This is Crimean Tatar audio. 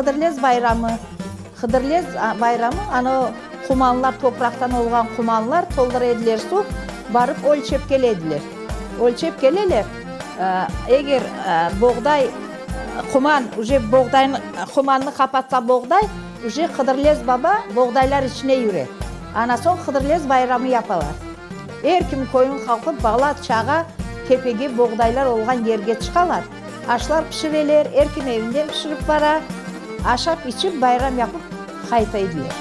Hıdırlez bayramı. Hıdırlez bayramı, ana o qumanlar, topraqtan olğan qumanlar toldıra ediler suv, barıp ölçep kele ediler. Ölçep keleler, eger boğday, quman uje boğdaynı, qumannı qapatsa boğday, uje Hıdırlez baba boğdaylar içine yüre. Ana soñ Hıdırlez bayramı yapalar. Er kim köyün halqı, bala, çağa tepege boğdaylar olğan yerge çıqalar. Aşlar pişireler, er kim evinden pişirip bara, aşap-içip, bayram yapıp qayta ediler.